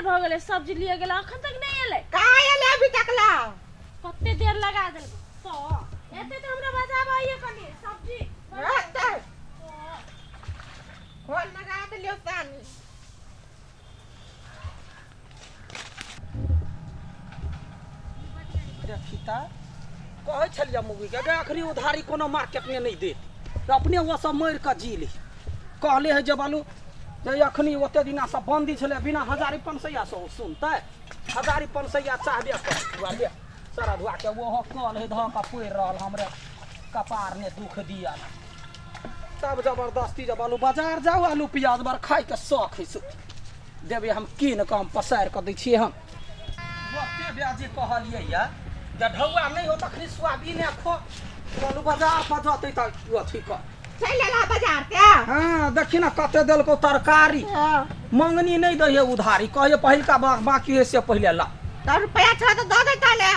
भऽ गेलै सब्जी लिए गेलै अखन तक नहि एलै। कहाँ एलै अभी तक ला? कते देर लगा देलकै तो एते तऽ हमरा बजाबैये कनि सब्जी। एते खोल लगा देलियौ सानी। देखी तऽ कहै छलियै मौगीके गे अखनी उधारी कोनो मार्केटमे नहि देत तऽ अपने ओ सब मरि कऽ जी ली। कहले है जे बालू जे अखनी ओते दिना सब बन्दी छलै बिना हजारी पाँच सैया से ओ सुनतै हजारी पाँच सैया चाहबे कर ले सरधुआ के ओहो कल है धऽ कऽ पड़ि रहल हमरे कपार ने दुख दिया। तब जबरदस्ती जब आलू बाजार जाउ आलू प्याज बड़ खाइके शौक है से देबै हम कीन कऽ हम पसारि कऽ दै छियै। हम ओते ब्याजी कहलियै यऽ जे ढौआ नहि हो तखनी सोयाबीने खो आलू बाजार पर जतै तऽ अथी कर चलि एला बाजार के। हाँ देखी ना कते देलकौ तरकारी। हाँ। मंगनी नहि दै है उधारी कहै पहिलका बाकी है से पहिले ला। तऽ रुपैआ छह तऽ दऽ देता ले।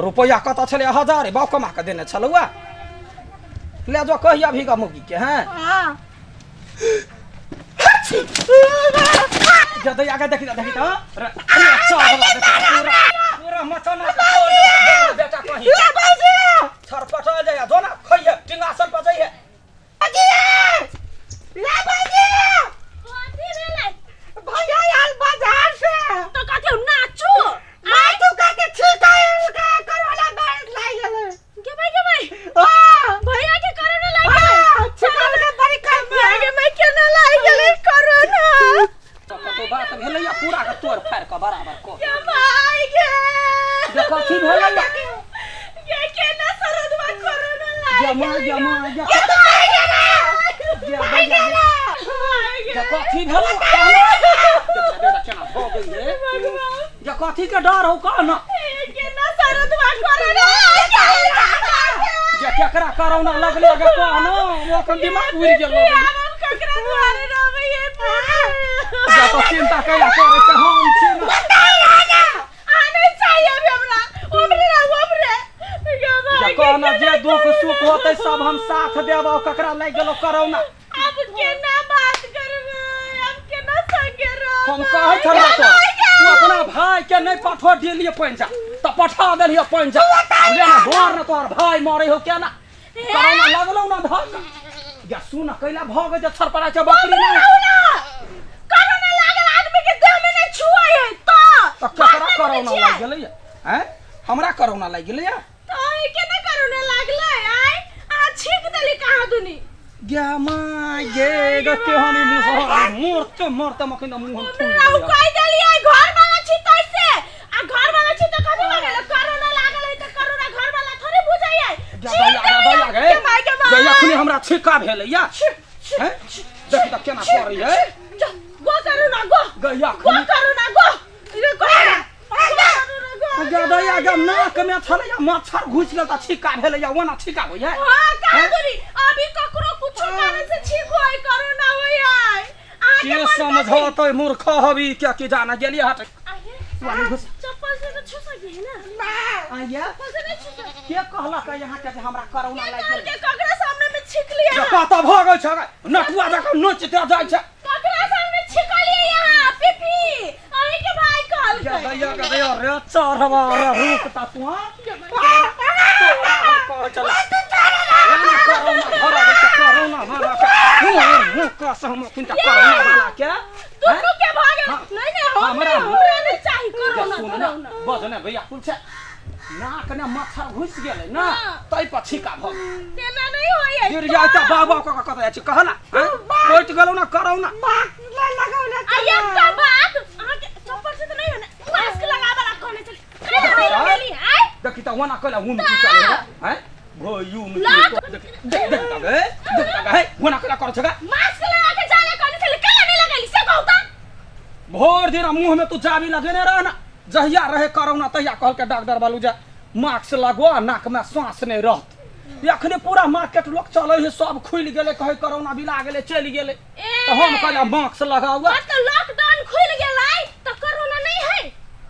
रुपैआ कतऽ छलै हजारे बाप कमा कऽ देने छलौ ले जो कहिया भी मौगी के हैं। हाँ। जब आगे देखी देखी तो रे रे चल पूरा पूरा मचना बेटा कहीं ले बाजी। छरपटा जाय जो ना खइहे टिंगासन पर जाइहे। बाजी ले बाजी। कथी भेलै? भैया आयल बाजार से। तऽ कथी हम नाचू? नाचू कह के ठीक है का कोरोना वायरस लागि गेलै। गे भाई गे भाई। हाँ। भैया के कोरोना लागि गेलै। हाँ, छिकल के बड़ी कर भाई गे भाई केना लागि गेलै कोरोना? तऽ कतौ बात भेलै या पूरा के तोड़ फाड़ के बराबर कऽ। गे भाई गे। जे कथी भेलै या? गे केना सरदवा कोरोना लागि गे माय गे माय गे भाई गे गे भाई गे भाई गे। जे कथी भेलै? देख केना भऽ गेल रे। जे कथी के डर हौ कह न। केना सरदवा कोरोना लागि गेलै? जे केकरा कोरोना लगले गे कह न ओ अखन दिमाग उड़ि गेल। आब हम ककरा दुआरे रहबै ये? जे तऽ चिंता कैला करै छै हम छी न। आ नहीं चाहिए अभी हमरा ओमरे रहू ओमरे। गे भाई जे गे, कह न जे केना दुख सुख होतै सब हम साथ देबौ ककरा लागि गेलौ कोरोना। अब केना बात करबै अब केना संगे रहबै? हम कहै छलहुँ तो तू अपना भाई के नहीं पठो दिलिए पैसा तऽ पठा देलिए पैसा ले ना घर न तोहर भाई मरे हो केना कोरोना लगलौ ना धक या सुन कैला भऽ गेल जे छरपरा छै बकरी ओमरे नहि रहू ना। कोरोना लागल आदमी के देह में नहीं छुआई है तो तऽ केकरा बात नहीं कोरोना बुझै लागि छियै। गेलै हैं हमरा कोरोना लागि गेलै तो ई केना कोरोना लागलै? आय अहाँ छींक देली कहाँ दुनी? गे माय गे गे केहन ई मुँह मरते मरते मखन मुँह हम थूक रहू कहि देलियै घर वाला छी तैसे आ घर वाला छी तऽ कथी भऽ गेलै? कोरोना लागल है तऽ कोरोना घर वाला थोड़े बुझै है। गे दैया गे दैया गे गे माय गे माय। गे अखनी हमरा छिक्का भेलै या हैं देखी तऽ केना करै है। जा, गो कोरोना गो। गे गो अखनी कोरोना गो। रे कोरोना गो। गे दैया गे नाक में छलै मच्छर घुसि गेल तऽ छिक्का भेलै या ओना छिक्का होइ है। हाँ कहाँ दूरी अभी ककरो कुछो कारण से छींक होय कोरोना होय है। अहाँ के के मन समझौतै मूर्ख हबी क्या की जाना गेलियै हट आहे, वाली घुस चप्पल से तो छू सकी है ना? आया चप्पल से नहीं छू सकी। के कहलक यहाँ के जे हमरा कोरोना लागि कहल गेल? के ककरा सामने में छींक लिया? जे कतऽ भऽ गेल छै नटुआ जकाँ नोचते जाइ छै। ककरा सामने छींकलिए यहाँ पीपी? अहीं के भाई कहल गे दैया गे दैया रे चढ़वा रे रुक ता तू हाँ कहै छलै ना कोरोना घर अबै छै कोरोना वाला के मुँह मुँह कस हम अखन तक कोरोना वाला के दुनू के भऽ गेल। हाँ। नहीं नहीं हम हमरा नहीं हमरा नहीं चाही कोरोना सुन ना कोरोना। बज ने भैया कुल छै नाक ने मच्छर घुसि गेलै ना हाँ। तै पर छीका भऽ गेल। तेना नहीं होय है। गिर जाइ तऽ बाबा कऽ कऽ कतऽ जाइ छी कहला हैं कटि गेलौ ना कोरोना। मास्क लगौले। आ एकटा बात अहाँ के चप्पल से तो नहीं है ना मास्क लगाबे ला कहने चली कैला नहीं लगेली आय? देखी तऽ ओना कैला हुन की चले हैं भयू में देख देख देख तऽ गे देख तऽ गे ओना कैला करै छै गे? मास्क लगा के जाले कहने चली कैला नहीं लगेली से कहू त। भोर दिन मुँह में तू जाबी लगेने रह ना जहिया रहे कोरोना तहिया कहलकै डॉक्टर बालू जा मास्क लगो नाक में श्वास नहीं रहत। अखने पूरा मार्केट लोग चले है सब खुलि गेलै कहै कोरोना बिला गेलै चलि गेलै तऽ हम कहलियै मास्क लगाउ। मतलब लॉकडाउन खुलि गेलै तऽ कोरोना नहीं है?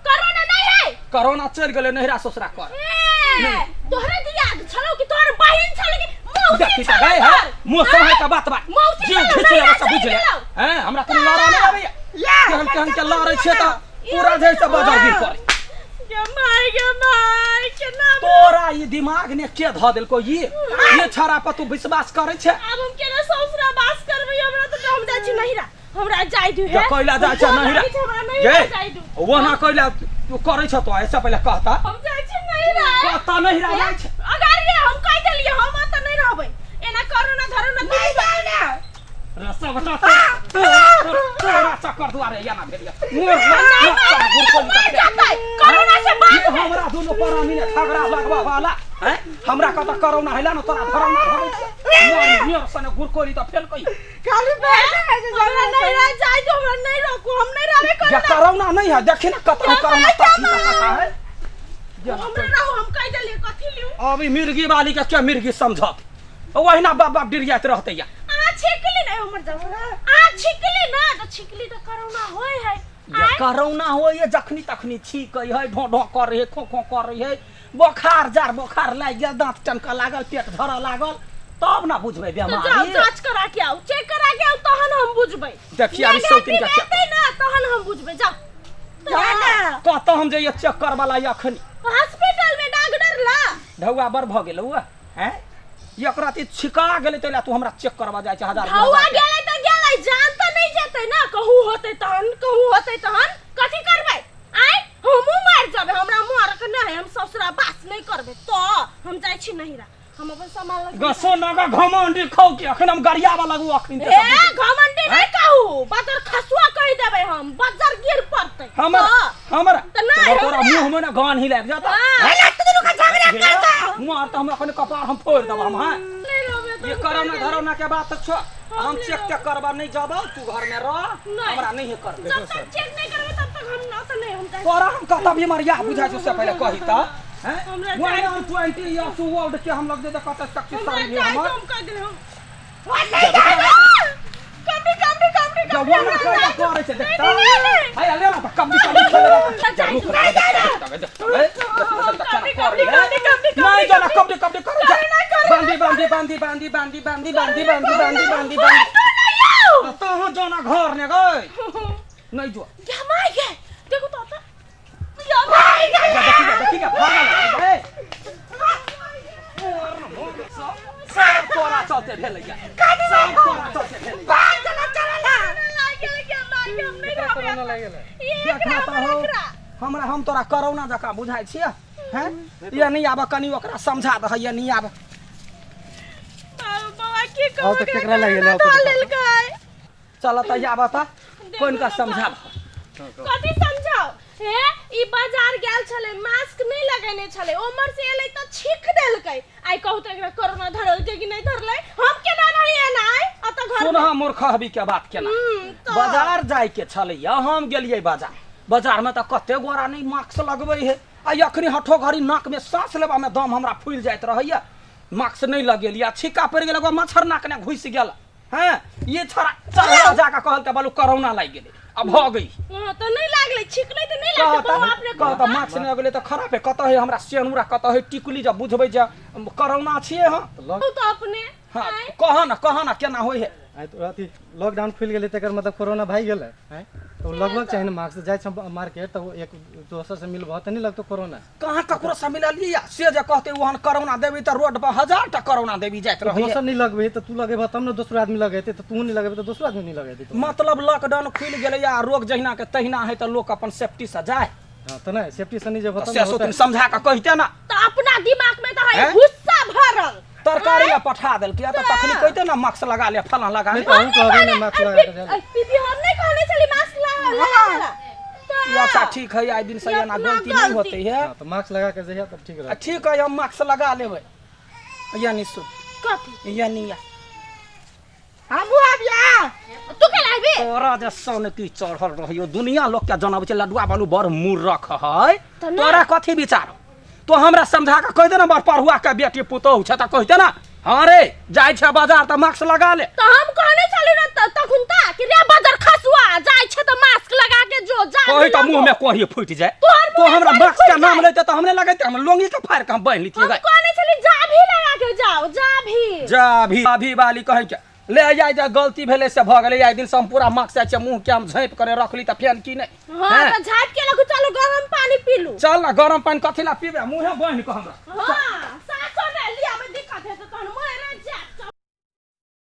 कोरोना नहीं है? कोरोना चलि गेलै नहिरा ससुरा कर। ए तोहरा दियाद छलौ कि तोहर बहिन छलौ कि मौसी देखी तऽ छलौ गए है तोहर? मुँह सम्हारि कऽ बात बात मौसी जे छलौ, घिच लेबै नहिरा से बुझि चलि ले गेलौ। हैं हमरा कोनो लड़ा नहि आबैया या केहन केहन के लड़ै छियै तऽ। पूरा जे से बजर गिर पड़े। गे माय, गे माय, केना तोरा ई दिमाग ने के धऽ देलको ये छड़ा पर तू विश्वास करै छै? आब हम केना ससुरा वास करबै? हमरा तऽ हम जाइ छी नहिरा, हमरा जाय दू। जे कैला जाइ छै नहिरा? हमरा नहिरा जाय दू। वो ना कैला तू करै छ तो ऐसा पहिले कहता। हम जाइ छी नहिरा। कतऽ नहिरा जाइ छै? अगर ये हम कहि देलियै, हम ओतऽ नहि रहबै। एना करू ना धरू ना नहीं जाओ ना। रस्सा बता तोरा चक्कर दुआरे या ना भेलिया मोर नहीं, मर जेतै कोरोना से ये बाद में। हमरा दुनू प्राणी ने झगड़ा लगवा वाला हैं, हमरा कत कोरोना हैला न तोरा धरौना धरै छै। मोर मेर सने गुरकोली त फेलकै। खाली बैठे है जे हमरा नहिरा जाय दू, हमरा नहीं रोकू, हम नहीं रहबै। या कोरोना कोरोना नहीं है, देखी ना कत कोरोना तथी ना कता है। हमरा रहू, हम कहि देलियै। कथी लियू? अभी मिर्गी वाली के क्या मिर्गी समझत, ओहिना बाप बाप डिरियाइत रहतै या। अहाँ छिकली नहीं हमर जाऊ, अहाँ छिकली ना तऽ छिकली तऽ कोरोना होय है। जे कोरोना होइए जखनी तखनी छीकै है, ढों ढों करै है, खों खों करै है, बोखार जार बोखार लागि गेल, दाँत टनकऽ लागल, पेट धरऽ लागल, तब ना बुझबै तऽ जाउ बेमारी। जांच करा के आउ, चेक करा के आउ, तहन हम बुझबै। देखिए, अभी सौतिन के नेगेटिव एतै ना तहन हम बुझबै। जाउ। जा ना। कतऽ हम जइए चेक करबा ला अखनी? हॉस्पिटल में डॉक्टर ला। ढौआ बड़ भऽ गेलौ हैं, एकरा ती छिका गेलै तै ला तू हमरा चेक करबा जाइ छै हजार हवा गेलै तऽ गेलै, जान तऽ नहि जेतै ना। कहूँ होतै तहन, कहूँ होतै तहन कथी करबै? आय हमहूँ मारि जेबै, हमरा मरक नहि, हम ससुरा बास नहि करबै। तऽ हम जाइ छी नहिरा, हम अपन सामान लऽ के। गसो नगा घमंडी खौ के अखन हम गरियाबा लगू अखन। ए घमंडी नहि कहू, बजर खसुआ कहि देबै हम, बजर गिर पड़तै। हमरा तऽ हमरा तऽ नहि, तोरा हमरा। मुंह में ना गान ही लागि जाता। हाँ, अरे तू दुनू का झगड़ा करता। मुँह आर तऽ हम अखन कपार हम फोड़ि देब हम। हाँ नहि रहबै तऽ ये हम कोरोना कहि देबै। धरोना के बात छो, हम नहि चेक रहबै। तेक करबा नहीं जाबो, तू घर में रह। नहीं। हमरा नहीं कर। जब तक चेक नहीं करबै तब तक हम ना तऽ नहीं, हम जाइ। तोरा हम कतऽ बीमारिया बुझाइ छौ से पहिले कही तऽ। हैं, हमरा वन जाइ- ऑन 20 इयर्स ओल्ड के हम लग जे कतऽ तक हमरा शरीर जाइ हमर तऽ हम कहि देबै हम। नहीं जाओ। कबड्डी कबड्डी कबड्डी जब कबड्डी वन हमरा कहि जाइ करै छै देखता नहीं, नहीं, नहीं। हाय ले ना कबड्डी कबड्डी खेले। नहीं, नहीं जाना कबड्डी कबड्डी करै छै। बांधी बांधी बांधी बांधी बांधी बांधी बांधी बांधी बांधी बांधी बांधी तहाँ जाना घर ने गई नहीं जो। या my गे, देखो तो आता या my गे। देखी देखी भागल ए सब तोरा चलते भेलैया, सब तोरा चलते भेलैया। बाहर चला चला ना। केकरा कोरोना लागि गेलै? देखा तऽ हौ, हमरा हम तोरा कोरोना जकाँ बुझाइ छियै हैं? ये नहीं आबऽ, कनी ओकरा समझा दह। ये नहीं आबऽ। आउ तऽ केकरा लागि गेलै? आउ तऽ देखा। चल तऽ आबऽ तऽ कोन का समझा। कथी समझाओ? हे ई बाजार गेल छलै, मास्क नहि लगेने छलै, ओमर से एलै तऽ छींक देलकै। आइ कहू तऽ एकरा कोरोना धरलकै कि नहि धरलै? हम केना रही एना आइ अतऽ घर सुन में? मूर्ख हबी के बात केना तऽ बाजार जाय के छलैया, हम गेलियै बाजार। बाजार में तऽ कते गोरा नहीं मास्क लगबै है आ अखनी हठो घड़ी नाक में सांस लेबा में दम हमरा फूलि जाइत रहैया। मास्क नहीं लगेलियै आ छीका पड़ि गेल, एगो मच्छर नाक ने घुसि गेल। हैं ये छड़ा चल जाके कहल के बालू कोरोना लागि गेलै आ भऽ गई। हाँ, तऽ नहि लागलै, छिकलै तऽ नहि लागतै। कहता बौआ अपने कहता मास्क नहि लगेलै तऽ खराब है। कतऽ है हमरा सेनुरा, कतऽ है टिकुली? जब बुझबै जे कोरोना छियै हम। तऽ लॉक कहू तऽ अपने। हाँ आँय? कह ना, कह ना केना होइ है। आइ तो अथी लॉकडाउन खुलि गेलै, तकर मतलब कोरोना भागि गेलै। आँय तऽ लगबक चाही ने मास्क। जाइ छौ मार्केट तऽ एक दोसर से मिलबह तऽ नहि लगतौ कोरोना? कहाँ ककरो से मिललियै या से जे कहते ओहन कोरोना देबी तऽ रोड पर हजार टा कोरोना देबी जाइत रहैया। दोसर नहि लगबै तऽ तू लगेबह तब ने दोसरो आदमी लगेतै। तऽ तू नहि लगेबह तऽ दोसरो आदमी नहि लगेतै। मतलब लॉकडाउन खुलि गेलै आ रोग जहिना के तहिना है तऽ लोक अपन सेफ्टी से जाय। हाँ तऽ नहि सेफ्टी से नहि जेबह तऽ तब से ने सोतिन होतै। समझा कऽ कहिते ना। तऽ अपना दिमाग में तऽ है हैं? गुस्सा भरल तरकारी ला पठा देलकै तऽ तखनी कहिते ना मास्क लगा ले, फलां लगा ले। नहि तऽ हम कहबै ने मास्क लगा कऽ जाय। दीदी, हम नहि कहने छली मास्क लगा लगा ला। ई अच्छा ठीक है, आइ दिन से एना अपना गलती नहीं गलती। होते है। हाँ तऽ मास्क लगा कऽ जइहे तब ठीक आ रहत। ठीक है, हम मास्क लगा लेबै। यानी सुन। कथी? यानी या हमहूँ आबिया। तू केना आबी? तोरा जे सन की चढ़ल रहियो, दुनिया लोग के जनाबै छै लडुआ बालू बड़ मूर्ख है। तऽ नहि। तोरा कथी विचार? तो हमरा समझा के कहि दे ना, बड़ पढ़ुआ के बेटी पुतोहु छै तऽ कहिते ना, हाँ रे जाइ छै बाजार तऽ मास्क लगा ले। तऽ हम कहने छली ना तखुन ता कि रे बजर खसुआ, जाइ छै तऽ मास्क लगा के जो जा। कही तऽ मुंह में कोही फूटि जाए। तोहर तो मुँह में हमरा कोही मास्क के फूटि नाम जाए। लेते तऽ हमरे लगैते हम लोंगी के फाड़ि के हम बान्हि लितियै। हम कहने छली जा भी लगा के जाओ, जा भी जा भी अभी वाली कहै के ले आइ जे गलती भेलै से भऽ गेलै। आइ दिनसँ हम पूरा मास्क जाइ छियै, मुँहके हम झाँपि कऽ रखली तऽ फेन की नहि। हाँ हैं? तऽ झाँपि के लखू, चलू गरम पानी पीलू। चल ना, गरम पानि कथी ला पीबे, मुँहे बान्हि कऽ हमरा। हाँ।